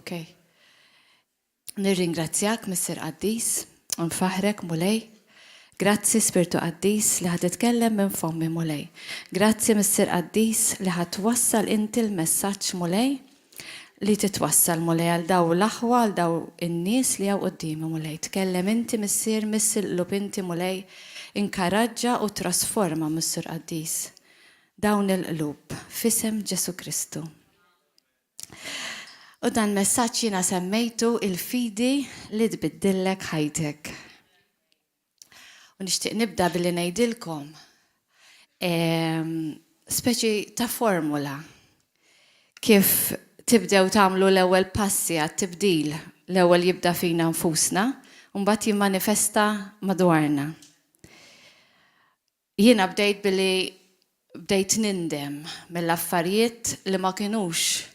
Ok. Nirringrazzjak, Missier Qaddis, u nfaħħrek, Mulej. Grazzi, Spirtu Qaddis, li ħa titkellem minn fommi, Mulej. Grazzi, Missier Qaddis, li ħa twassal inti l-messaġġ, Mulej, li titwassal, Mulej, għal daw l-aħwa, għal daw in-nies li hawn quddiemi, Mulej. Tkellem inti, Missier, miss il-qlub inti, Mulej. Inkaraġġa u trasforma, Missier Qaddis, dawn il-qlub, f'isem Ġesù Kristu. U dan messaġġ jiena semmejtu il-fidi li tbiddillek ħajtek. U nixtieq nibda billi ngħidilkom ehm, speċi ta' formula kif tibdew tagħmlu l-ewwel passi għat-tibdil l-ewwel jibda fina nfusna u mbagħad jimmanifesta madwarna. Jiena bdejt billi bdejt nindem mill-affarijiet li ma kinux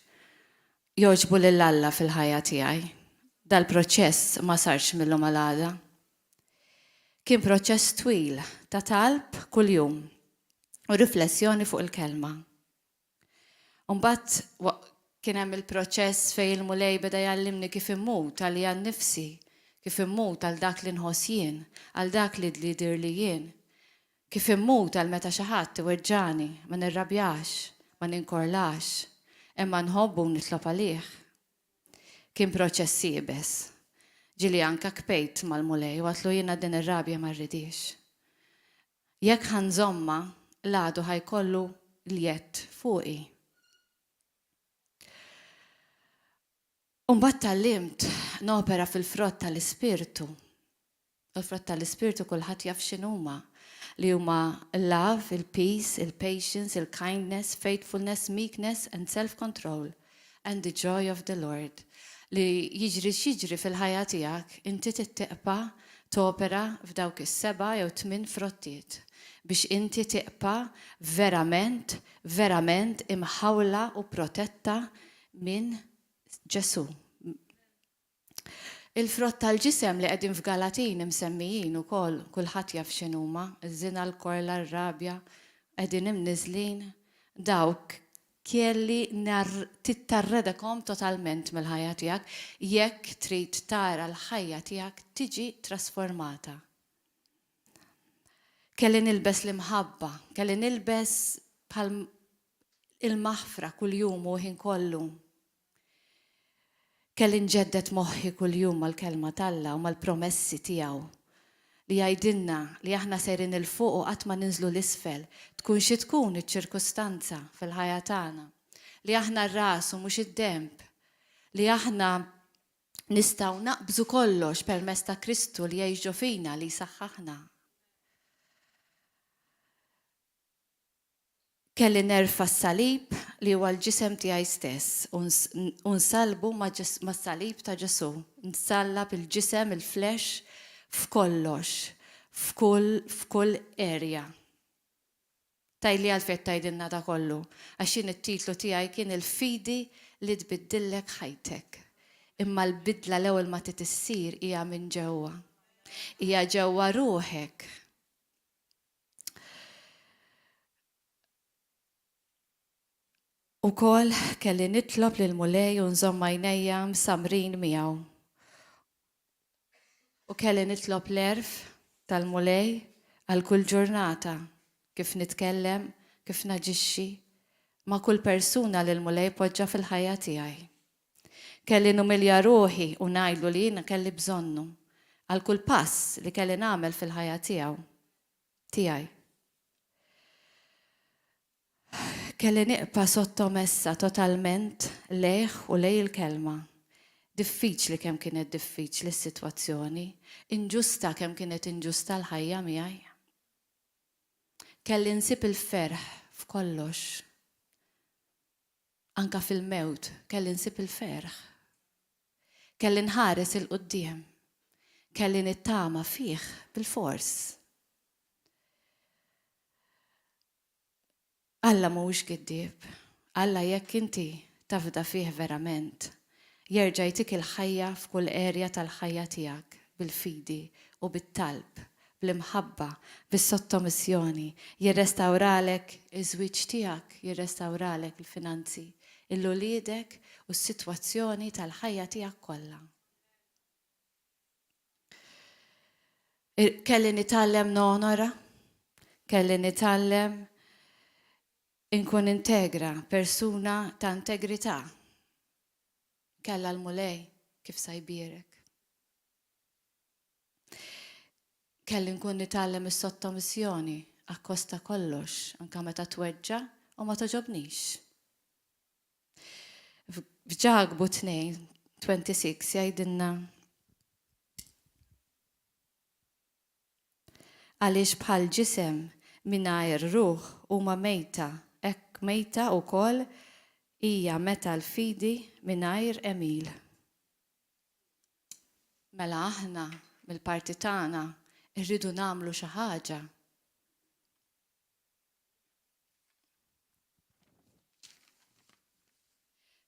jogħġbu lil Alla fil-ħajja tiegħi. Dal-proċess ma sarx mil-lum għal għada. Kien proċess twil ta' talb kuljum u riflessjoni fuq il-Kelma. U mbagħad kien hemm il-proċess fejn il-Mulej beda jgħallimni kif immut għalija nnifsi, kif immut għal dak li nħoss jien, għal dak li jidhirli jien, kif immut għal meta xi ħadd iweġġagħni, ma nirrabjax, ma ninkorlax, imma nħobb u nitlob għalih. Kien proċess iebes. Ġieli anke kpejt mal-Mulej u għedtlu jiena din ir-rabja ma rridhiex. Jekk ħa nżommha, l-għadu ħa jkollu l-jedd fuqi. U mbagħad tgħallimt nopera fil-frott tal-Ispirtu. U l-frott tal-Ispirtu kulħadd jaf x'inhuma, li huma l-love, il-peace, il-patience, il-kindness, faithfulness, meekness and self-control and the joy of the Lord. Li jiġri x'jiġri fil-ħajja tiegħek, inti trid tiqpa' topera f'dawk is-seba' jew tminn frottiet biex inti tiqpa' verament, verament imħawla u protetta minn Ġesù. Il-frott tal-ġisem li qegħdin f'Galatin imsemmijin ukoll, kulħadd jaf x'inhuma, iż-żina, l-korla, r-rabja, qegħdin imniżżlin, dawk kelli tittarredekom totalment mill-ħajja tiegħek jekk trid tara l-ħajja tiegħek tiġi trasformata. Kelli nilbes l-imħabba, kelli nilbes bħal il-maħfra kuljum u ħin kollu. Kelli nġedded moħħi kuljum mal-Kelma t'Alla u mal-promessi tiegħu li jgħidilna li aħna sejrin 'il fuq u qatt ma ninżlu 'l isfel, tkun xi tkun iċ-ċirkustanza fil-ħajja tagħna, li aħna r-ras u mhux id-denb, li aħna nistgħu naqbżu kollox permezz ta' Kristu li jgħix ġo fina li jsaħħaħna. Kelli nerfa' s-salib li huwa l-ġisem tiegħi stess u nsallbu mas-salib ta' Ġesù, nsallab il-ġisem, il-flesh, f'kollox, f'kull f'kull area. Tgħidli għalfejn qed tgħidilna da kollu? Għax jien it-titlu tiegħi kien il-fidi li tbiddillek ħajtek. Imma l-bidla l-ewwel ma trid issir hija minn ġewwa. Hija ġewwa ruħek. Ukoll kelli nitlob lill-Mulej u nżomm għajnejja msammrin miegħu. U kelli nitlob l-għerf tal-Mulej għal kull ġurnata, kif nitkellem, kif naġixxi, ma' kull persuna li l-Mulej poġġa fil-ħajja tiegħi. Kelli numilja ruħi u ngħidlu li jiena kelli bżonnu għal kull pass li kelli nagħmel fil-ħajja tiegħu, tiegħi. Kelli niqpa' sottomessa totalment lejh u lejn il-Kelma. Diffiċli kemm kienet diffiċli s-sitwazzjoni, inġusta kemm kienet inġusta l-ħajja miegħi. Kelli nsib il-ferħ f'kollox. Anke fil-mewt kelli nsib il-ferħ. Kelli nħares 'il quddiem. Kelli nittama fih bilfors. Alla mhuwiex giddieb. Alla jekk inti tafda fih verament, jerġa' jtik il-ħajja f'kull area tal-ħajja tiegħek bil-fidi u bit-talb bl-imħabba, bis-sottomissjoni, jirrestawralek iż-żwieġ tiegħek, jirrestawralek il-finanzi, 'l uliedek u s-sitwazzjoni tal-ħajja tiegħek kollha. Kelli nitgħallem nonora, kelli nitgħallem inkun integra, persuna ta' integrità. Kella l-Mulej kif sa jbierek. Kelli nkun nitgħallem is-sottomissjoni akkost ta' kollox, anke meta tweġġa' u ma togħġobnix. F'Ġakbu 2:26 jgħidilna Għaliex bħal ġisem mingħajr ruħ huma mejta, hekk mejta wkoll hija meta l-fidi mingħajr għemil. Mela aħna mill-parti tagħna rridu nagħmlu xi ħaġa.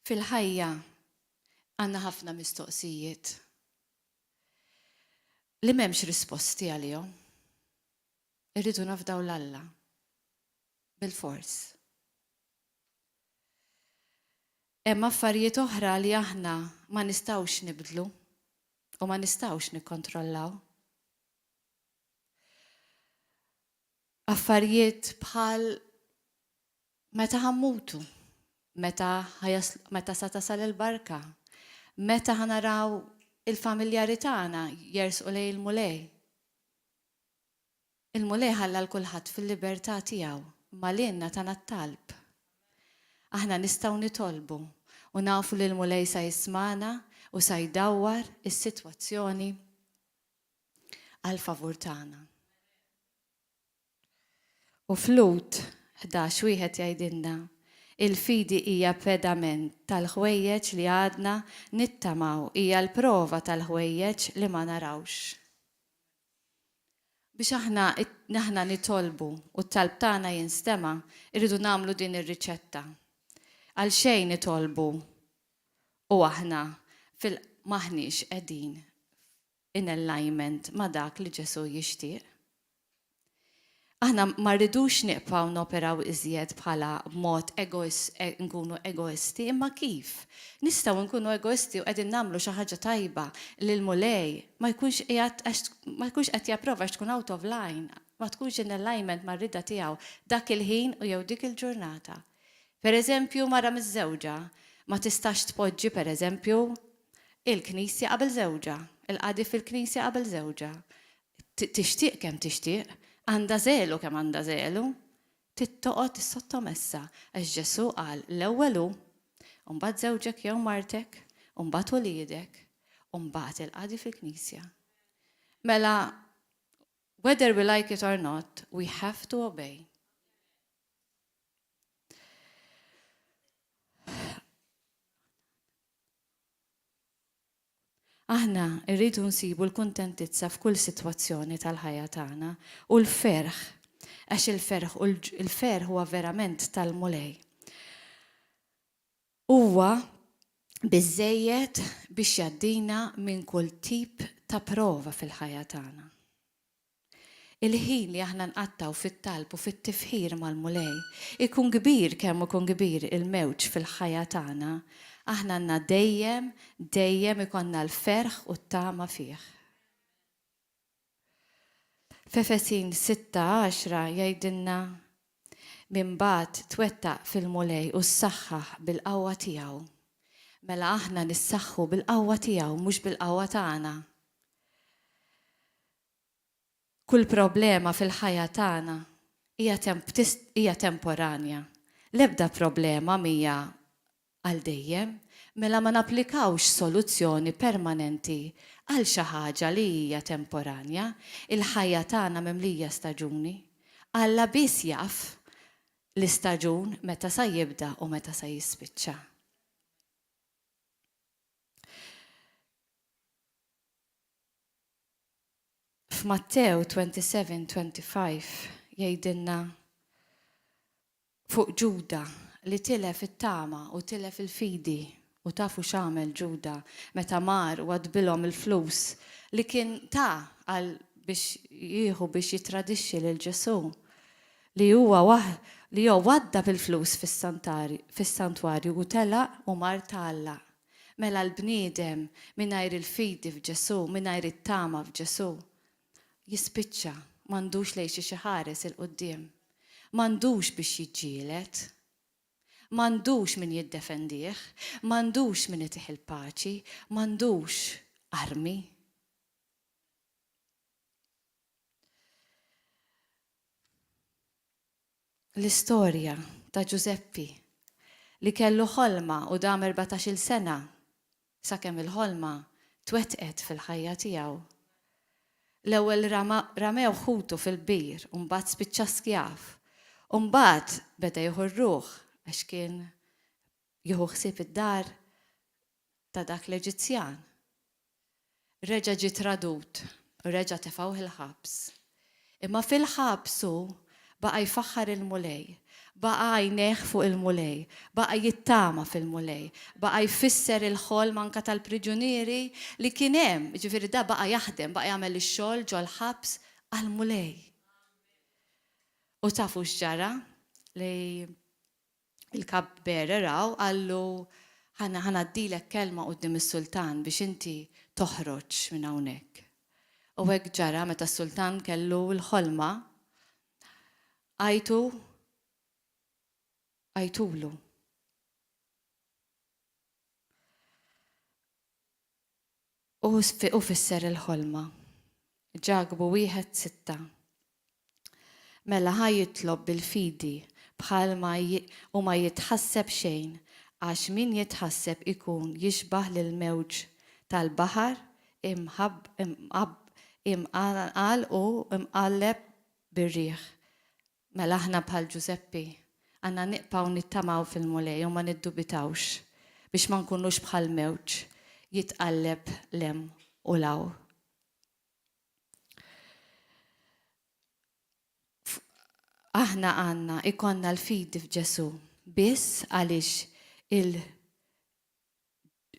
Fil-ħajja għandna ħafna mistoqsijiet li m'hemmx risposti għalihom. Irridu nafdaw 'l Alla bilfors. Hemm affarijiet oħra li aħna ma nistgħux nibdlu u ma nistgħux nikkontrollaw. Affarijiet bħal meta ħa mmutu, meta meta sa tasal il-barka, meta ħa naraw il-familjari tagħna jersqu lejn il-Mulej. Il-Mulej ħalla 'l kulħadd fil-libertà tiegħu, imma lilna tana t-talb. Aħna nistgħu nitolbu u nafu li l-Mulej sa jismagħna u sa jdawwar is-sitwazzjoni għall-favur tagħna. U f'Lhud 11 wieħed jgħidilna, Il-fidi hija pedament tal-ħwejjeġ li għadna nittamaw, hija l-prova tal-ħwejjeġ li ma narawx. Biex aħna aħna nitolbu u t-talb tagħna jinstema', irridu nagħmlu din ir-riċetta. Għalxejn nitolbu u aħna fil m'aħniex qegħdin in alignment ma' dak li Ġesù jixtieq. Aħna ma rridux niqbgħu noperaw iżjed bħala b'mod nkunu egoisti, imma kif? Nistgħu nkunu egoisti u qegħdin nagħmlu xi ħaġa tajba li l-Mulej ma jkunx qiegħed ma jkunx qed japprova għax tkun out of line, ma tkunx in alignment mar-rieda tiegħu dak il-ħin u jew dik il-ġurnata. Per eżempju, mara miżżewġa ma tistax tpoġġi, per eżempju, il-knisja qabel żewġha, il-qadi fil-knisja qabel żewġha. Tixtieq kemm tixtieq, għandha żelu kemm għandha żelu, trid toqgħod sottomessa għax Ġesù qal l-ewwel hu, u mbagħad żewġek jew martek, u mbagħad uliedek, u mbagħad il-qadi fil-knisja. Mela, whether we like it or not, we have to obey. Aħna rridu nsibu l-kuntentizza f'kull sitwazzjoni tal-ħajja tagħna u l-ferħ, għax il-ferħ u l-ferħ huwa verament tal-Mulej. Huwa biżżejjed biex jgħaddina minn kull tip ta' prova fil-ħajja tagħna. Il-ħin li aħna nqattgħu fit-talb u fit-tifħir mal-Mulej, ikun kbir kemm ikun kbir il-mewġ fil-ħajja tagħna, aħna għandna dejjem, dejjem ikollna l-ferħ u t-tama fih. F'Efesin 6:10 jgħidilna, Imbagħad twettaq fil-Mulej u ssaħħaħ bil-qawwa tiegħu. Mela aħna nissaħħu bil-qawwa tiegħu mhux bil-qawwa tagħna. Kull problema fil-ħajja tagħna hija hija temporanja. L-ebda problema mhija għal dejjem. Mela ma napplikawx soluzzjoni permanenti għal xi ħaġa li hija temporanja. Il-ħajja tagħna mimlija staġuni. Alla biss jaf l-istaġun meta sa jibda u meta sa jispiċċa. F'Mattew 27:25 jgħidilna fuq Ġuda li tilef it-tama u tilef il-fidi u tafu x'għamel Ġuda meta mar u għadbilhom il-flus li kien ta għal biex jieħu biex jittradixxi lil Ġesù li huwa waħ. li hu waddab il-flus fis-santwarju u telaq u mar tgħallaq. Mela l-bniedem mingħajr il-fidi f'Ġesù, mingħajr it-tama f'Ġesù, jispiċċa m'għandux lejn xiex iħares 'il quddiem. M'għandux biex jiġġieled. M'għandux min jiddefendih, m'għandux min itih il-paċi, m'għandux armi. L-istorja ta' Ġużeppi li kellu ħolma u dam 14-il sena sakemm il-ħolma twettqet fil-ħajja tiegħu. L-ewwel ramew ħutu fil-bir u mbagħad spiċċa skjav. U mbagħad beda jieħu r-ruħ għax kien jieħu ħsieb id-dar ta' dak l-Eġizzjan. Reġa' ġie tradut u reġa' tefgħuh il-ħabs. Imma fil-ħabs hu baqa' jfaħħar il-Mulej, baqa' għajnejh fuq il-Mulej, baqa' jittama fil-Mulej, baqa' jfisser il-ħolm anke tal-priġunieri li kien hemm, jiġifieri da baqa' jaħdem, baqa' jagħmel ix-xogħol ġol-ħabs għall-Mulej. U tafu x'ġara? Li Il-cup bearer hawn qallu, Ħa ngħaddilek kelma quddiem is-sultan biex inti toħroġ minn hawnhekk. U hekk ġara meta s-sultan kellu l-ħolma, għajtu għajtulu. U fisser il-ħolma. Ġakbu 1:6. Mela ħa jitlob bil-fidi bħal ma u ma jitħasseb xejn, għax min jitħasseb ikun jixbah lill-mewġ tal-baħar imqanqal u mqalleb bir-riħ. Mela aħna bħal Ġużeppi, għandna nibqgħu nittamaw fil-Mulej u ma niddubitawx, biex ma nkunux bħal mewġ jitqalleb 'l hemm u 'l hawn. Aħna għandna jkollna l-fidi f'Ġesù biss għaliex il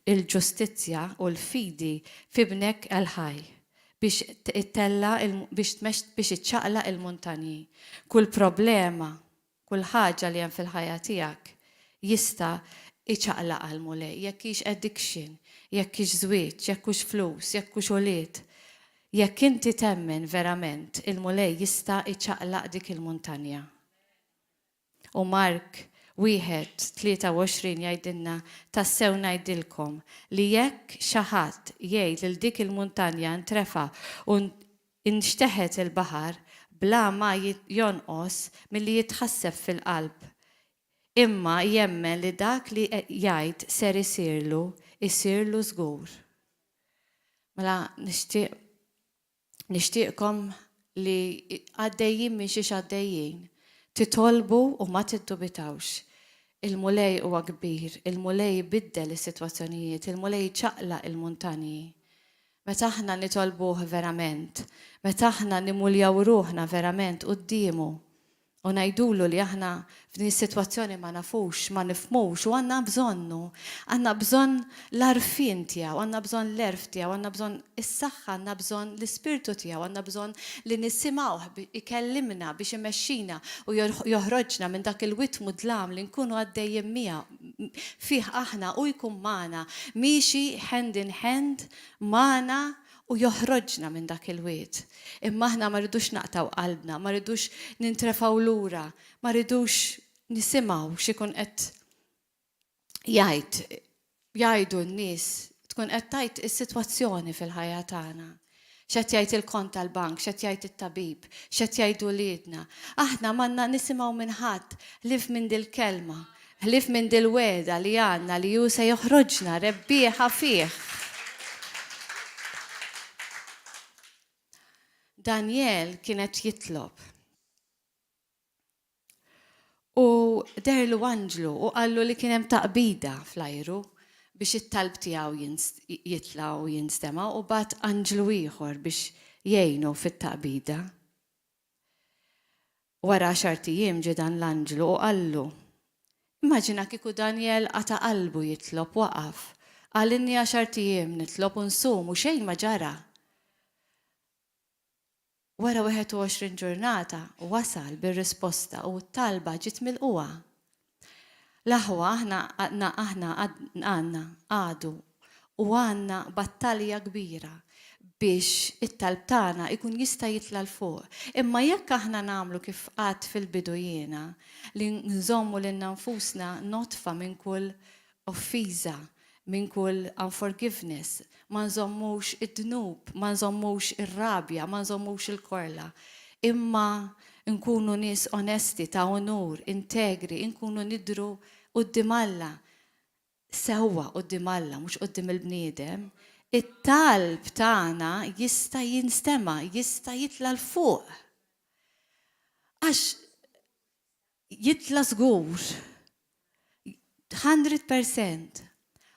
il-ġustizzja u l-fidi f'Ibnek l-ħaj biex ittella' biex biex iċċaqlaq il-muntanji. Kull problema, kull ħaġa li hemm fil-ħajja tiegħek jista' jċaqlaqha l-Mulej, jekk hix addiction, jekk hix żwieġ, jekk hux flus, jekk hux ulied. Jekk inti temmen verament, il-Mulej jista' jċaqlaq dik il-muntanja. U Mark 1:23 jgħidilna, Tassew ngħidilkom li jekk xi ħadd jgħid lil dik il-muntanja ntrefa' u nxteħet il-baħar, bla ma jonqos milli jitħasseb fil-qalb, imma jemmen li dak li jgħid ser isirlu, isirlu żgur. Mela nixtieq Nixtieqkom li għaddejjin minn xiex għaddejjin, titolbu u ma tiddubitawx. Il-Mulej huwa kbir, il-Mulej ibiddel is-sitwazzjonijiet, il-Mulej iċaqlaq il-muntanji. Meta aħna nitolbuh verament, meta aħna nimuljaw ruħna verament quddiemu, U ngħidulu li aħna f'din is-sitwazzjoni ma nafux, ma nifhmux u għandna bżonnu. Għandna bżonn l-għarfien tiegħu, għandna bżonn l-għerf tiegħu, għandna bżonn is-saħħa, għandna bżonn l-ispirtu tiegħu, għandna bżonn li nisimgħuh ikellimna biex imexxina u joħroġna minn dak il-wied mudlam li nkunu għaddejjin miegħu fih aħna u jkun magħna, miexi hand in hand magħna u joħroġna minn dak il-wied. Imma aħna ma rridux naqtgħu qalbna, ma rridux nintrefgħu lura, ma rridux nisimgħu x'ikun qed jgħid jgħidu n-nies, tkun qed tgħid is-sitwazzjoni fil-ħajja tagħna. X'qed jgħid il-kont tal-bank, x'qed jgħid it-tabib, x'qed jgħidu wliedna. Aħna m'għandna nisimgħu minn ħadd ħlief minn dil-kelma Ħlief minn dil-wegħda li għandna li hu se joħroġna rebbieħa fih. Danjel kien qed jitlob. U deherlu anġlu u qallu li kien hemm taqbida fl-ajru biex it-talb tiegħu jitla' u jinstema' u bagħat anġlu ieħor biex jgħinu fit-taqbida. Wara għaxart ijiem ġie dan l-anġlu u qallu, Immaġina kieku Danjel qata' qalbu jitlob, waqaf, qal inni għaxart ijiem nitlob u nsum u xejn ma ġara. Wara 21 ġurnata wasal bir-risposta u t-talba ġiet milqugħa. L-aħwa aħna aħna għandna għadu u għandna battalja kbira biex it-talb tagħna jkun jista' jitla' 'l fuq. Imma jekk aħna nagħmlu kif għedt fil-bidu jiena, li nżommu lilna nfusna nodfa minn kull offiża, minn kull unforgiveness, ma nżommux id-dnub, ma nżommux ir-rabja, ma nżommux il-korla, imma nkunu nies onesti, ta' unur, integri, inkunu nidhru quddiem Alla, sewwa quddiem Alla, mhux quddiem il-bniedem, it-talb tagħna jista' jinstema', jista' jitla' 'l fuq. Għax jitla' żgur. 100%.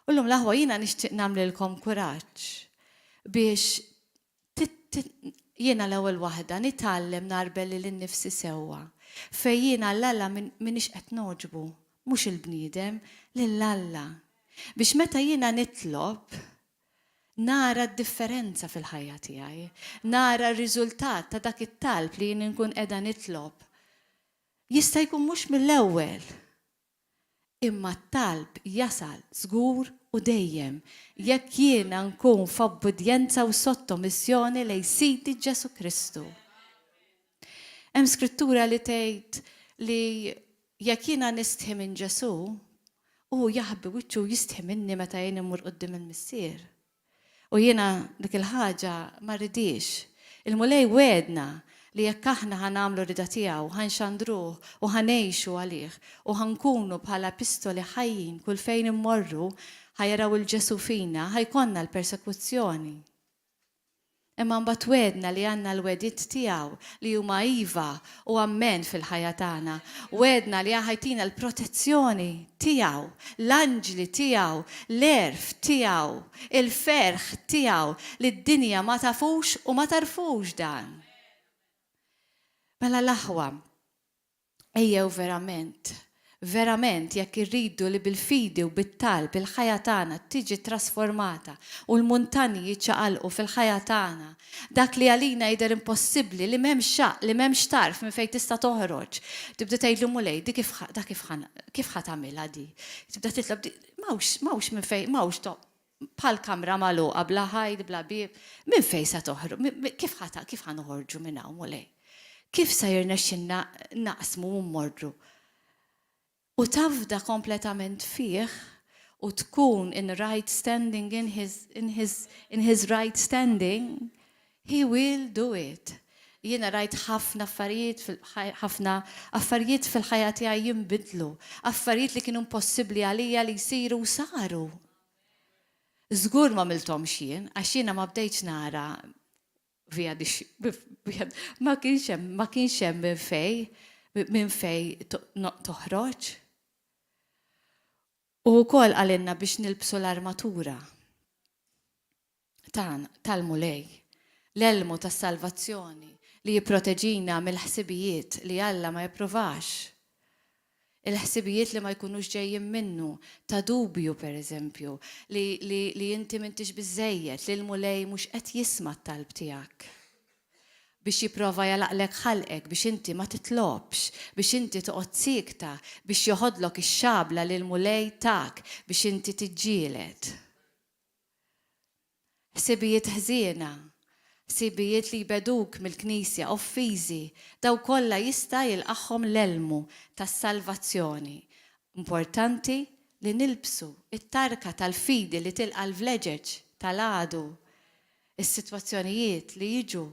U llum l-aħwa jiena nixtieq nagħmlilkom kuraġġ biex jiena l-ewwel waħda nitgħallem narbel lili nnifsi sewwa. Fejn jiena 'l Alla m'iniex qed nogħġbu, mhux il-bniedem, lil Alla. Biex meta jiena nitlob, nara d-differenza fil-ħajja tiegħi, nara r-riżultat ta' dak it-talb li jien inkun qiegħda nitlob. Jista' jkun mhux mill-ewwel, imma t-talb jasal żgur u dejjem jekk jiena nkun f'obbidjenza u sottomissjoni lejn Sidi Ġesù Kristu. Hemm skrittura li tgħid li jekk jiena nistħi minn Ġesù, hu jaħbi wiċċu u jistħi minni meta jien immur quddiem il-Missier. U jiena dik il-ħaġa ma rridhiex. Il-Mulej wegħedna li jekk aħna ħa nagħmlu r-rieda tiegħu, ħa nxandruh u ħa ngħixu għalih u ħa nkunu bħala epistoli ħajjin kull fejn immorru, ħa jaraw 'il Ġesù fina, ħa jkollna l-persekuzzjoni. Imma mbagħad wegħedna li għandna l-wegħdiet tiegħu li huma iva u ammen fil-ħajja tagħna. Wegħedna li ħa jtina l-protezzjoni tiegħu, l-anġli tiegħu, l-għerf tiegħu, il-ferħ tiegħu li d-dinja ma tafux u ma tagħrfux dan. Mela l-aħwa, Ejjew verament, verament jekk irridu li bil-fidi u bit-talb il-ħajja tagħna tiġi trasformata u l-muntanji jiċċaqalqu fil-ħajja tagħna, dak li għalina jidher impossibbli, li m'hemmx xaqq, li m'hemmx tarf minn fejn tista' toħroġ, tibda tgħidlu Mulej, di kif da kif kif ħa tagħmilha di? Tibda titlob di m'hawnx m'hawnx minn fejn m'hawnx bħal kamra magħluqa bla ħajt, bla bieb, minn fejn sa toħroġ, kif ħa kif ħa noħorġu minn hawn, Mulej? Kif sa jirnexxilna naqsmu u mmorru? U tafda kompletament fih u tkun in right standing in his, in his, in his right standing, he will do it. Jiena rajt ħafna affarijiet ħafna affarijiet fil-ħajja tiegħi jinbidlu, affarijiet li kienu impossibbli għalija li jsiru u saru. Żgur ma għamilthomx jien, għax jiena ma bdejtx nara via di ma kienx hemm ma kienx hemm minn fej minn fej toħroġ. U wkoll qalilna biex nilbsu l-armatura tagħna tal-Mulej, l-elmu tas-salvazzjoni li jipproteġina mill-ħsibijiet li Alla ma japprovax. Il-ħsibijiet li ma jkunux ġejjin minnu, ta' dubju per eżempju, li, li, li inti m'intix biżżejjed, li l-Mulej mhux qed jisma' t-talb tiegħek. Biex jipprova jagħlaqlek ħalqek biex inti ma titlobx, biex inti toqgħod siekta, biex joħodlok ix-xabla li l-Mulej tak biex inti tiġġieled. Ħsibijiet ħżiena, ħsibijiet li jbegħduk mill-Knisja, offiżi, dawk kollha jista' jilqagħhom l-elmu tas-salvazzjoni. Importanti li nilbsu t-tarka tal-fidi li tilqa' l-vleġeġ tal-għadu, is-sitwazzjonijiet li jiġu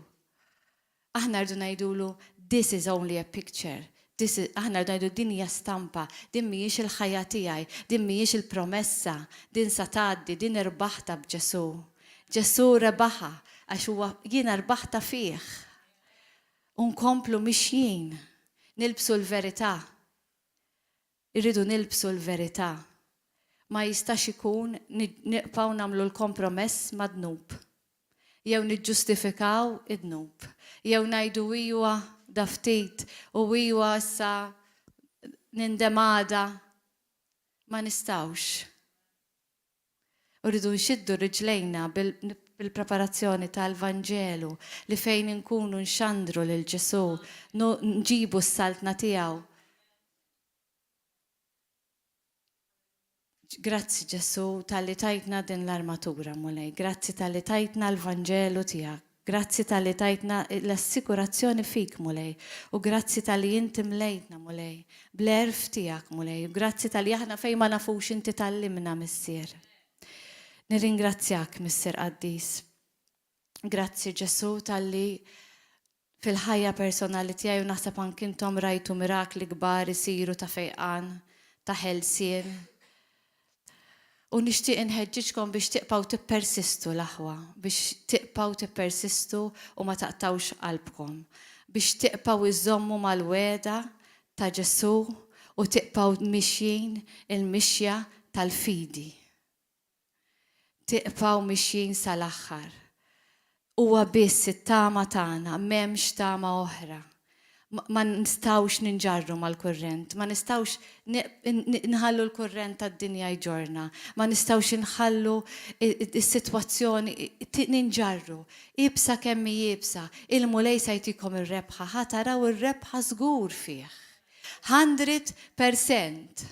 Aħna rridu ngħidulu this is only a picture. This is, aħna rridu ngħidu din hija stampa, din mhijiex il-ħajja tiegħi, din mhijiex il-promessa, din sa tgħaddi, din irbaħtha b'Ġesù. Ġesù rebaħha għax huwa jiena rbaħtha fih. U nkomplu mixjin, nilbsu l-verità. Irridu nilbsu l-verità. Ma jistax ikun nibqgħu nagħmlu l-kompromess mad-dnub. Jew niġġustifikaw id-dnub. Jew ngħidu ijwa da ftit u ijwa issa nindem għada. Ma nistgħux. U rridu nxiddu riġlejna bil-preparazzjoni tal-Vanġelu li fejn inkunu nxandru lil Ġesù, nġibu s-saltna tiegħu. Grazzi Ġesù talli tajtna din l-armatura, Mulej. Grazzi talli tajtna l-Vanġelu tiegħek. Grazzi talli tajtna l-assikurazzjoni fik, Mulej. U grazzi talli inti mlejtna, Mulej, bl-għerf tiegħek, Mulej. U grazzi talli aħna fejn ma nafux inti tgħallimna, Missier. Nirringrazzjak, Missier Qaddis. Grazzi Ġesù talli fil-ħajja personali tiegħi u naħseb anki intom rajtu mirakli kbar isiru ta' fejqan, ta' ħelsien. U nixtieq inħeġġiġkom biex tibqgħu tippersistu l-aħwa, biex tibqgħu tippersistu u ma taqtgħux qalbkom, biex tibqgħu iżommu mal-wegħda ta' Ġesù u tibqgħu mixjin il-mixja tal-fidi. Tibqgħu mixjin sal-aħħar. Huwa biss it-tama tagħna, m'hemmx tama oħra. Ma nistgħux ninġarru mal-kurrent, ma nistgħux nħallu l-kurrent tad-dinja jġorrna, ma nistgħux inħallu s-sitwazzjoni ninġarru. Iebsa kemm hi iebsa, il-Mulej se jtikom ir-rebħa, ħa taraw ir-rebħa żgur fih. 100%.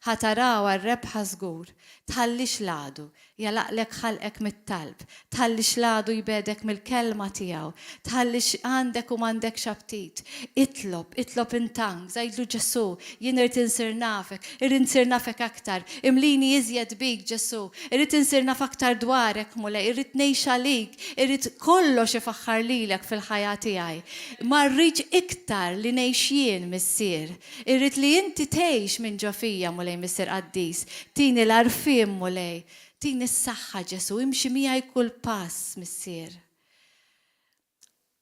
Ħa tarawha r-rebħa żgur. Tħallix l-għadu jagħlaqlek ħalqek mit-talb. Tħallix l-għadu jbegħdek mill-Kelma tiegħu. Tħallix għandek u m'għandekx aptit. Itlob, itlob in tongues, għidlu Ġesù, jien irrid insir nafek, irrid insir nafek aktar, imlini iżjed bik Ġesù, irrid insir naf aktar dwarek Mulej, irrid ngħix għalik, irrid kollox ifaħħar lilek fil-ħajja tiegħi. Ma rridx iktar li ngħix jien, Missier. Irrid li inti tgħix minn ġo fija, Mulej Missier Qaddis. Tini l-għarfien, Mulej. Tini s-saħħa, Ġesù. Imxi miegħi kull pass, Missier.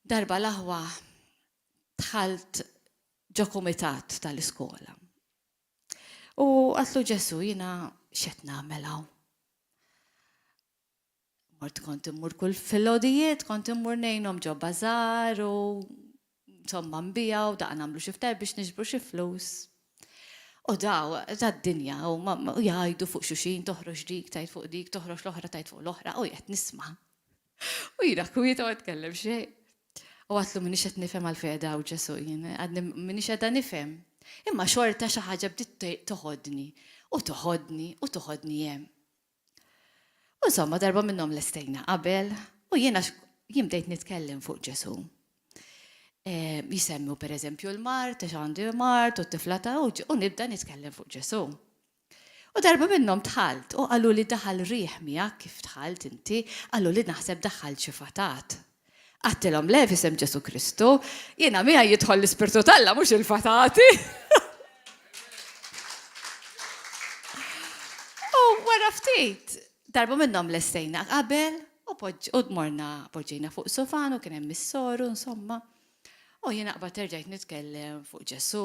Darba l-aħwa dħalt ġo kumitat tal-iskola. U għatlu Ġesù jiena x'qed nagħmel hawn? Mort kont immur kull filgħodijiet, kont immur ngħinhom ġo bażar u insomma nbiegħu, daqqa nagħmlu xi ftar biex niġbru xi flus. U daw, tad-dinja, u jgħidu fuq xuxin, toħroġ dik, tgħid fuq dik, toħroġ l-oħra, tgħid fuq l-oħra, u qed nisma'. U jiena kwieta ma tkellem xejn. U għatlu minix qed nifhem għalfejn qed hawn Ġesù jien, għadni minix qiegħda nifhem. Imma xorta xi ħaġa bdiet toħodni u toħodni u toħodni hemm. U insomma, darba minnhom lestejna qabel u jiena jien bdejt nitkellem fuq Ġesù. E, jisemmu per eżempju l-mart, għax għandi mart u t-tifla ta' u nibda nitkellem fuq Ġesù. U darba minnhom dħalt u qalu li daħal riħ miegħek kif dħalt inti, qalu li naħseb daħħalt xi fatat. Għedtilhom le f'isem Ġesù Kristu, jiena miegħi jidħol l-Ispirtu t'Alla mhux il-fatati. U wara ftit, darba minnhom lestejna qabel u u morna poġġejna fuq sofan u kien hemm is-soru insomma. U jiena qbadt erġajt nitkellem fuq Ġesù,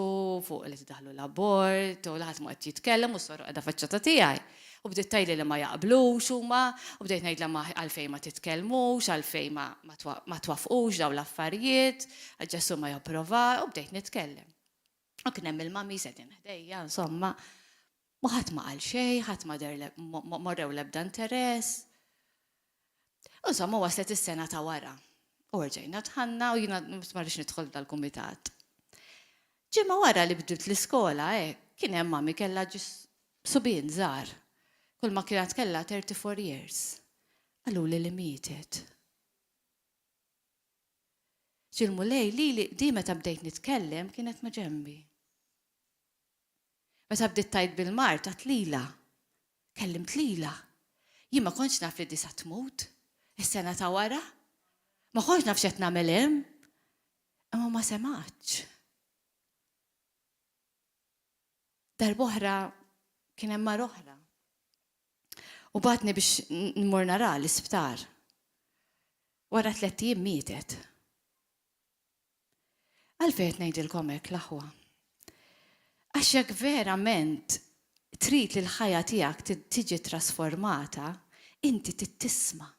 fuq li tiddaħlu l-abort, u ħadd ma qed jitkellem u s-soru qiegħda faċċata tiegħi. U bdiet tgħidli li ma jaqblux huma, u bdejt ngħidlha ma għalfejn ma titkellmux, għalfejn ma ma twaffqux dawn l-affarijiet, Ġesù ma japprova, u bdejt nitkellem. U kien hemm il-mummy qegħdin ħdejja, insomma. U ħadd ma qal xejn, ħadd ma deher ma wrew l-ebda interess. U insomma waslet is-sena ta' wara. U rġajna dħalna u jiena ma rridx nidħol f'dal-kumitat. Ġimgħa wara li bdiet l-iskola hekk, kien hemm mami kellha ġis subien żgħar. Kull ma kienet kellha 34 years. Qaluli li mietet. Ġie l-Mulej lili di meta bdejt nitkellem kienet ma' ġenbi. Meta bdiet tgħid bil-mard għadt lilha. Kellimt lilha. Jien ma kontx naf li di sa tmut. Is-sena ta' wara. Ma kontx naf x'qed nagħmel hemm. Imma ma semgħetx. Darb'oħra kien hemm mara oħra. U bagħatni biex nmur naraha l-isptar. Wara tlett ijiem mietet. Għalfejn qed ngħidilkom hekk l-aħwa? Għax jekk verament trid li l-ħajja tiegħek tiġi trasformata, inti trid tisma'.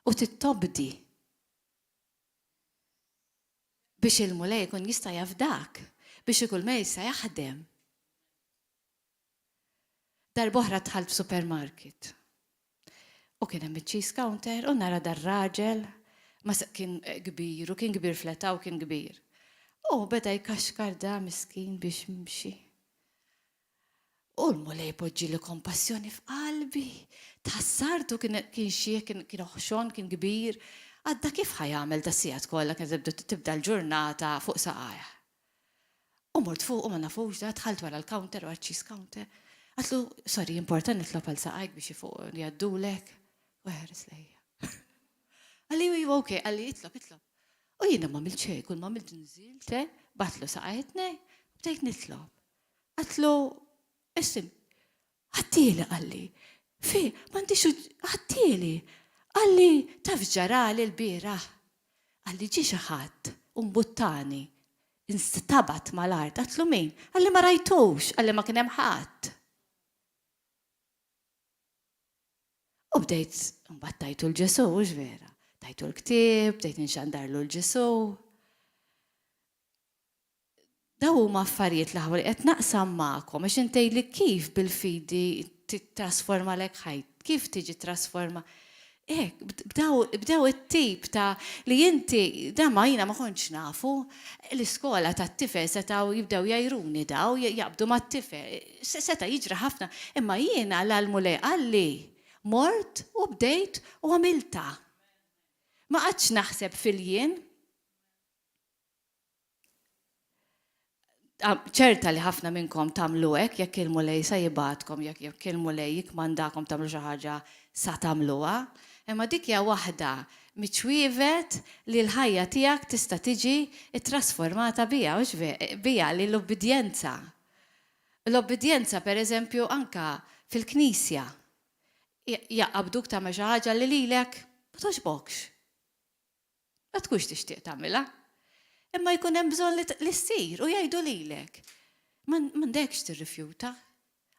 U trid tobdi biex il-Mulej ikun jista' jafdak, biex ikun jista' jaħdem. Darb'oħra dħalt f'supermarket. U kien hemm iċ-cheese counter u nara dar-raġel ma kien kbir u kien kbir fl-età u kien kbir. U beda jkaxkar da miskin biex jimxi. U l-Mulej poġġieli kompassjoni f'qalbi. Tħassartu kien kien xiħ, kien kien oħxon, kien kbir. Għadda kif ħa jagħmel das-sigħat kollha kienet tibda l-ġurnata fuq saqajh. U mort fuqu ma nafux da, dħalt wara l-counter, wara ċ-cheese counter. Għatlu, sorry, importa nitlob għal saqajk biex fuq jgħaddulek. U ħares lejja. Qalli, iva, ok, qalli, itlob, itlob. U jiena ma għamilt xejn, kull ma għamilt nżilt, eh, batlu saqajh it-tnejn, bdejt nitlob. Għatlu, issim, għattieli qalli, fi, m'għandix għattieli. Qalli, taf ġarali l-bieraħ. Qalli ġie xi ħadd u mbuttani, instabat mal-art. Għatlu min? Qalli ma rajtux, qalli ma kien hemm ħadd. U bdejt, mbagħad tajtu l-Ġesù, hux vera? Tajtu l-ktieb, bdejt inxandarlu l-Ġesù. Dawn huma affarijiet l-aħwa li qed naqsam magħkom għax intgħidli kif bil-fidi tittrasformalek ħajt, kif tiġi trasforma. Hekk, b'daw it-tip ta' li inti, da ma jiena ma kontx nafu, l-iskola tat-tifel setgħu jibdew jgħajruni daw, jaqbdu mat-tifel, seta' jiġri ħafna, imma jiena l-Mulej qalli, mort u bdejt u għamiltha. Ma qgħadtx naħseb fil-jien. Ċerta li ħafna minnkom tagħmlu hekk jekk il-Mulej sa jibgħatkom, jekk jekk il-Mulej jikkmandakom tagħmlu xi ħaġa sa tagħmluha. Imma dik hija waħda miċ-ċwievet li l-ħajja tiegħek tista' tiġi ttrasformata biha, hux biha li l-ubbidjenza. L-obbidjenza pereżempju anke fil-Knisja. Jaqabduk tagħmel xi ħaġa li lilek ma togħġbokx. Ma tkunx tixtieq tagħmilha. Imma jkun hemm bżonn li ssir u jgħidu lilek. M'għandekx tirrifjuta.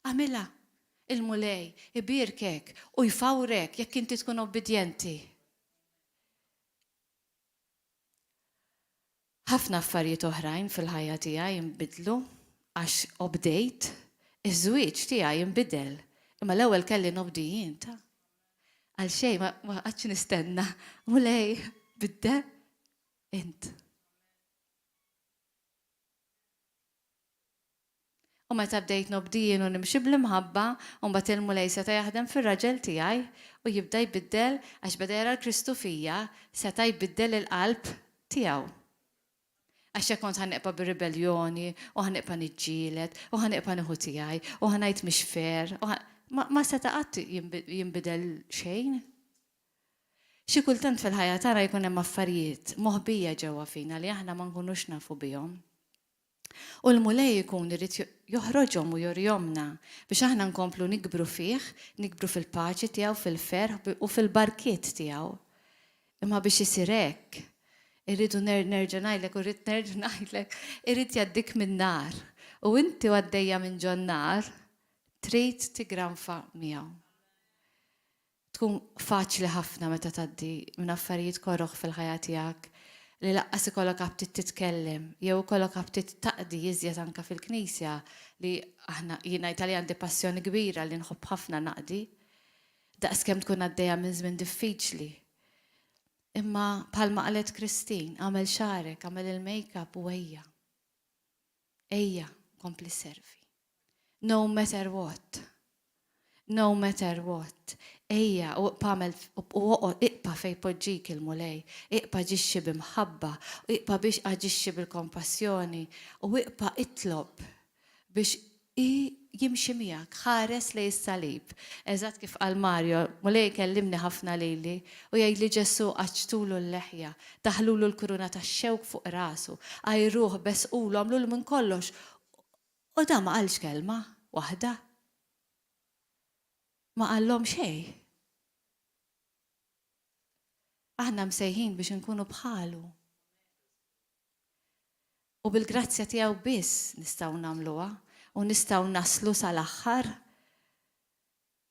Agħmilha. Il-Mulej ibierkek u jfawrek jekk inti tkun obbidjenti. Ħafna affarijiet oħrajn fil-ħajja tiegħi nbidlu għax obdejt. Iż-żwieġ tiegħi nbidel, imma l-ewwel kelli nobdi jien ta'. Għal xejn ma qgħadtx nistenna, Mulej, biddel int. U meta bdejt nobdi jien u nimxi bl-imħabba, u mbagħad il-Mulej seta' jaħdem fir-raġel tiegħi u jibda jbiddel, għax beda jara l-Kristu fija, seta' jbiddel il-qalb tiegħu. Għax jekk kont ħa neqpa' bir-ribelljoni u ħa neqpa' niġġieled u ħa neqpa' nieħu tiegħi u ħa ngħid mhix fair u ħa, ma seta' qatt jinbidel xejn. Xi kultant fil-ħajja tagħna jkun hemm affarijiet moħbija ġewwa fina li aħna ma nkunux nafu bihom. U l-Mulej ikun irid joħroġhom u jurihomlna biex aħna nkomplu nikbru fih, nikbru fil-paċi tiegħu, fil-ferħ u fil-barkiet tiegħu. Imma biex isir hekk, irridu nerġa' ngħidlek u rrid nerġa' ngħidlek, irid jgħaddik min-nar. U inti u għaddejja minn ġon-nar, trid tiggranfa miegħu. Tkun faċli ħafna meta tgħaddi minn affarijiet koroh fil-ħajja tiegħek li laqqas ikollok aptit titkellem jew ikollok aptit taqdi iżjed anke fil-Knisja li aħna jien ngħid għalija għandi passjoni kbira li nħobb ħafna naqdi daqskemm tkun għaddejja minn żmien diffiċli. Imma bħalma qalet Christine, agħmel xagħrek, agħmel il-makeup u ejja. Ejja, kompli servi. No matter what. No matter what. Ejja u iqpa' agħmel u oqgħod iqpa' fejn poġġik il-Mulej. Iqpa' aġixxi bi mħabba, iqpa' biex aġixxi bil-kompassjoni u iqpa' itlob biex jimxi miegħek. Ħares lejn is-salib. Eżatt kif qal Mario, Mulej ikellimni ħafna lili u jgħidli Ġesù qaċċtulu l-leħja, daħħlulu l-kuruna tax-xewk fuq rasu, għajruh, besqulu, għamlulu minn kollox U dan ma qalx kelma waħda. Ma qallhom xejn. Aħna msejħin biex inkunu bħalu. U bil-grazzja tiegħu biss nistgħu nagħmluha u nistgħu naslu sal-aħħar.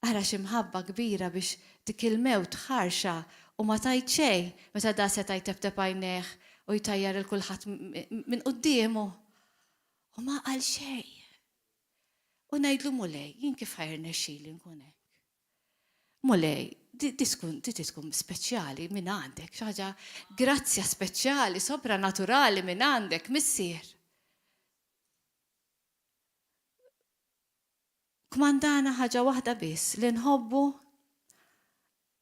Ara x'imħabba kbira biex dik il-mewt ħarxa u ma tgħid xejn meta da seta' jteptep għajnejh u jtajjar 'il kulħadd minn quddiemu. U ma qal xejn. U ngħidlu Mulej, jien kif ħa jirnexxili nkun hekk? Mulej, di tkun di tkun speċjali minn għandek, xi ħaġa grazzja speċjali, sopranaturali minn għandek, Missier. Kmandana ħaġa waħda biss li nħobbu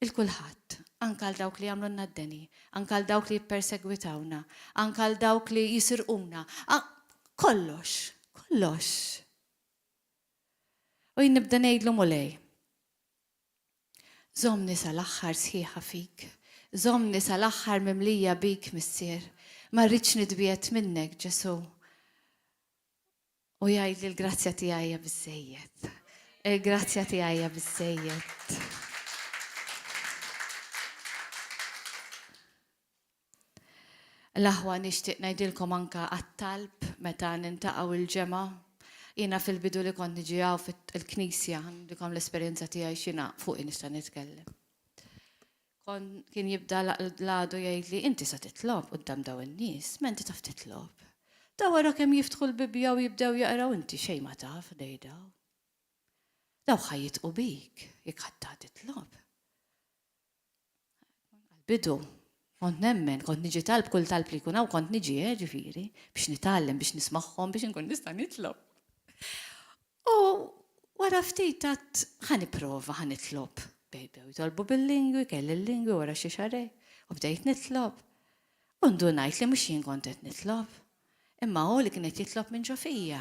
'l kulħadd, anke għal dawk li jagħmlulna d-deni, anke għal dawk li jippersegwitawna, anke għal dawk li jisirquna, kollox, kollox. U jien nibda ngħidlu Mulej, żommni sal-aħħar sħiħa fik, żommni sal-aħħar mimlija bik, Missier. Ma rridx nitbiegħed minnek, Ġesù. U jgħidli l-grazzja tiegħi hija biżżejjed. Il-grazzja tiegħi hija biżżejjed. L-aħwa nixtieq ngħidilkom anka għat-talb meta nintaqgħu il-ġemgħa. Jiena fil-bidu li kont niġi hawn fil-knisja, għandikom l-esperjenza tiegħi x'jiena fuqi nista' nitkellem. Kon kien jibda l-għadu jgħidli, inti sa titlob quddam daw in-nies, ma inti taf titlob. Daw ara kemm jiftħu l-Bibbja u jibdew jaqraw inti xejn ma taf dej daw. Daw ħa jitqu bik jekk ħadd ta' titlob. Għal-bidu, kont nemmen, kont niġi talb kull talb li jkun hawn kont niġi, eh, ġifieri, biex nitgħallem, biex nismagħhom, biex inkun nista' nitlob. U wara ftit għedt ħa nipprova, ħa nitlob. Bdew jitolbu bil-lingwi, kelli l-lingwi wara xi xahrejn, u bdejt nitlob. U ndunajt li mhux jien kont qed nitlob, imma hu li kien qed jitlob minn ġo fija.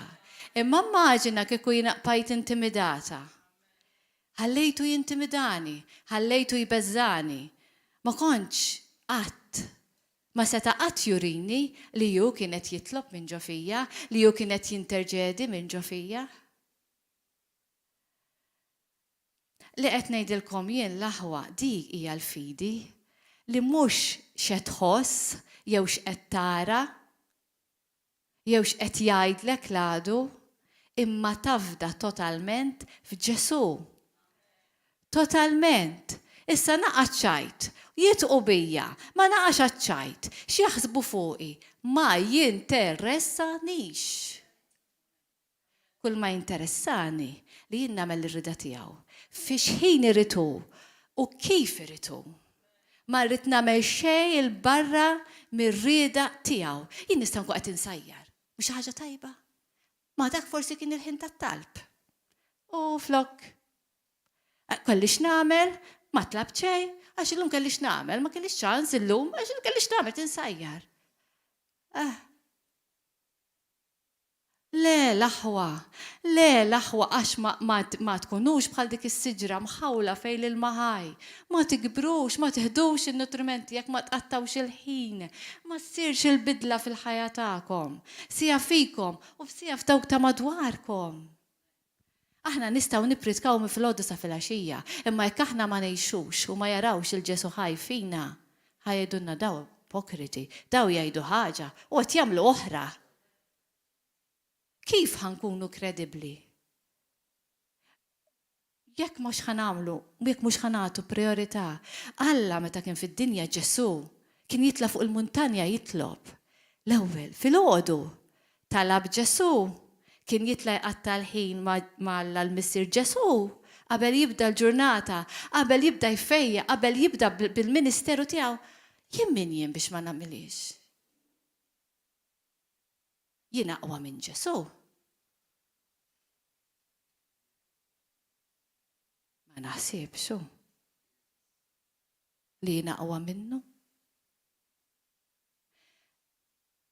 Imma immaġina kieku jiena bqajt intimidata. Ħallejtu jintimidani, ħallejtu jbeżżagħni. Ma kontx qatt Ma seta' qatt jurini li hu kien qed jitlob minn ġo fija, li hu kien qed jinterċedi minn ġo fija. Li qed ngħidilkom jien, l-aħwa, dik hija l-fidi, li mhux x'qed tħoss jew x'qed tara, jew x'qed jgħidlek l-għadu, imma tafda totalment f'Ġesù. Totalment. Issa naqa' ċ-ċajt. Jidħqu bija. Ma naqax għaċ-ċajt. X'jaħsbu fuqi? Ma jinteressanix. Kull ma jinteressani li jien nagħmel ir-rieda tiegħu, fi x'ħin irid hu u kif irid hu. Ma rrid nagħmel xejn 'il barra mir-rieda tiegħu. Jien nista' nkun qed insajjar. Mhux xi ħaġa tajba? Ma dak forsi kien il-ħin tat-talb. U flok kelli x'nagħmel, ma tlabt xejn, għax illum kelli x'nagħmel, ma kellix ċans illum, għax kelli x'nagħmel tinsajjar. Eh. Le, l-aħwa, le, l-aħwa, għax ma, ma, ma tkunux bħal dik is-siġra mħawla fejn l-ilma ħaj. Ma tikbrux, ma tiħdux in-nutrimenti jekk ma tqattgħux il-ħin. Ma ssirx il-bidla fil-ħajja tagħkom, sija fikom u sija f'dawk ta' madwarkom. Aħna nistgħu nippritkaw minn filgħodu sa filgħaxija, imma jekk aħna ma ngħixux u ma jarawx 'il Ġesù ħaj fina, ħa jgħidulna daw ipokriti, daw jgħidu ħaġa u qed jagħmlu oħra. Kif ħa nkunu kredibbli? Jekk mhux ħa nagħmlu, jekk mhux ħa nagħtu prijorità. Alla meta kien fid-dinja Ġesù kien jitla' fuq il-muntanja jitlob. L-ewwel, filgħodu, talab Ġesù. Kien jitla' jqatta' l-ħin ma' Alla l-Missier Ġesù qabel jibda l-ġurnata, qabel jibda jfejjaq, qabel jibda bil-ministeru tiegħu. Jien min jien biex ma nagħmilhiex? Jien aqwa minn Ġesù? Ma naħsibx hu li jien aqwa minnu.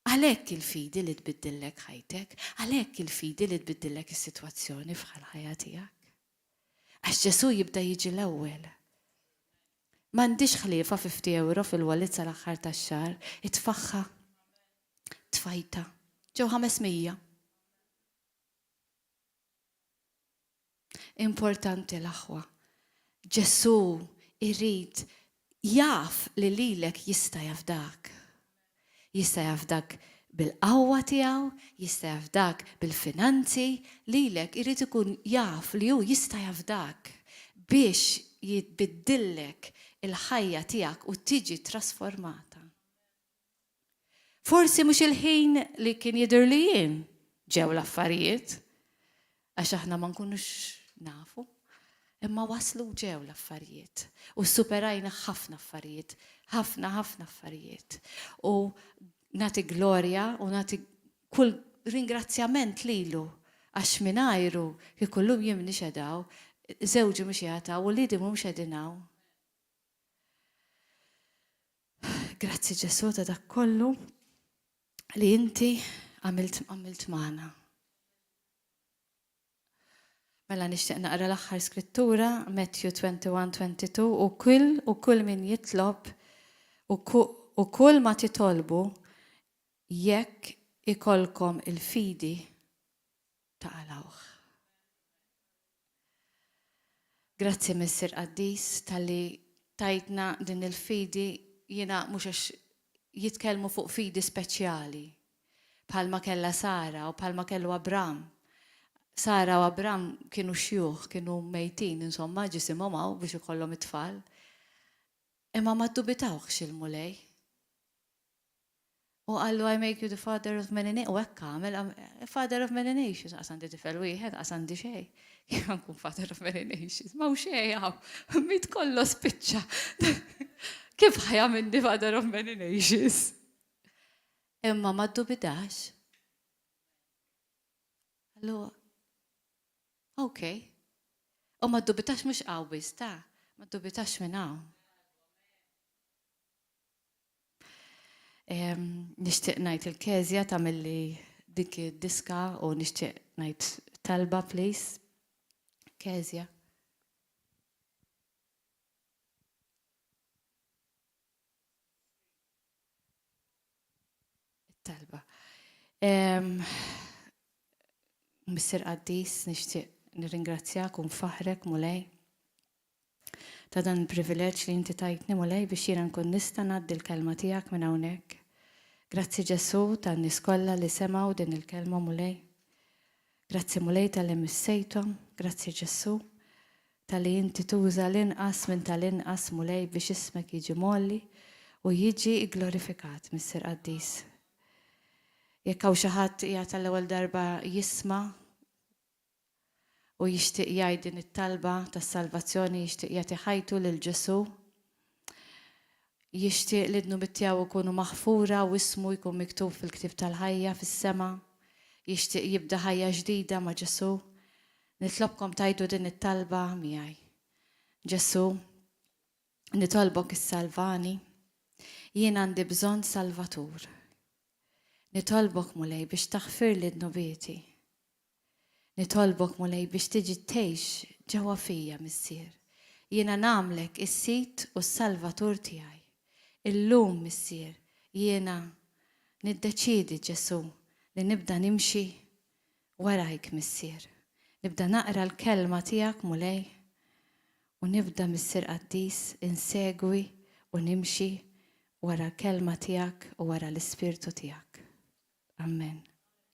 Għalhekk il-fidi li tbiddillek ħajtek, għalhekk il-fidi li tbiddillek is-sitwazzjoni f'ħal-ħajja tiegħek. Għax Ġesù jibda jiġi l-ewwel. M'għandix ħliefa 50 euro fil-wallet sal-aħħar tax-xahar, itfaħħa. Tfajta. Ġew 500. Importanti l-aħwa. Ġesù irid jaf li lilek jista' jafdak. Jista' jafdak bil-qawwa tiegħu, jista' jafdak bil-finanzi, lilek irid ikun jaf li hu jista' jafdak biex jbiddillek il-ħajja tiegħek u tiġi trasformata. Forsi mhux il-ħin li kien jidhirli jien ġew l-affarijiet. Għax aħna ma nkunux nafu. Imma waslu u ġew l-affarijiet. U ssuperajna ħafna affarijiet. Ħafna, ħafna affarijiet. U nagħti glorja u nagħti kull ringrazzjament lilu għax mingħajru kieku llum jien m'iniex qiegħda hawn, żewġi mhux qiegħed hawn, uliedi mhumiex qegħdin hawn. Grazzi Ġesù ta' dak kollu li inti għamilt għamilt magħna. Mela nixtieq naqra l-aħħar skrittura, Matthew 21-22, u kull u kull min jitlob u, u kull ma titolbu jekk ikollkom il-fidi taqalgħuh. Grazzi Missier Qaddis talli tajtna din il-fidi jiena mhux għax jitkellmu fuq fidi speċjali bħalma kellha Sara u bħalma kellu Abram. Sara u Abram kienu xjuħ, kienu mejtin, insomma, ġisimhom hawn biex ikollhom it-tfal. Imma ma ddubitawhx il-Mulej. U qallu I make you the father of many nations. U hekk għamel, father of many nations. Qas għandi tifel wieħed, qas għandi xejn. Kif nkun father of many nations? Ma xejn hawn, mit kollu spiċċa. Kif ħa jagħmilni father of many nations? Imma ma ddubidax. Qallu, ok. U ma ddubitax mhux qawwi sta, ma ddubitax minn hawn. Nixtieq ngħid il-Kezja tagħmilli dik id-diska u nixtieq ngħid talba please. Kezja. Talba. Missier Qaddis, nixtieq nirringrazzjak u nfaħħrek Mulej. Ta' dan il-privileġġ li inti tajtni, Mulej, biex jiena nkun nista' ngħaddi l-kelma tiegħek minn hawnhekk. Grazzi Ġesù tan-nies kollha li semgħu din il-kelma, Mulej. Grazzi Mulej talli missejthom, grazzi Ġesù talli inti tuża l-inqas minn tal-inqas, Mulej, biex ismek jiġi mgħolli u jiġi gglorifikat, Missier Qaddis. Jekk hawn xi ħadd qiegħed għall-ewwel darba jisma' u jixtieq jgħid din it-talba tas-salvazzjoni, jixtieq jagħti ħajtu lil Ġesù, jixtieq li d-dnubiet tiegħu jkunu maħfura u ismu jkun miktub fil-ktieb tal-ħajja fis-sema, jixtieq jibda ħajja ġdida ma' Ġesù, nitlobkom tgħidu din it-talba miegħi. Ġesù, nitolbok issalvani, jien għandi bżonn Salvatur. Nitolbok, Mulej, biex taħfirli dnubieti. Nitolbok, Mulej, biex tiġi tgħix ġewwa fija, Missier. Jiena nagħmlek is-Sid u s-Salvatur tiegħi. Illum, Missier, jiena niddeċiedi, Ġesù, li nibda nimxi warajk, Missier. Nibda naqra l-Kelma tiegħek, Mulej, u nibda, Missier Qaddis, insegwi u nimxi wara l-Kelma tiegħek u wara l-Ispirtu tiegħek. Amen.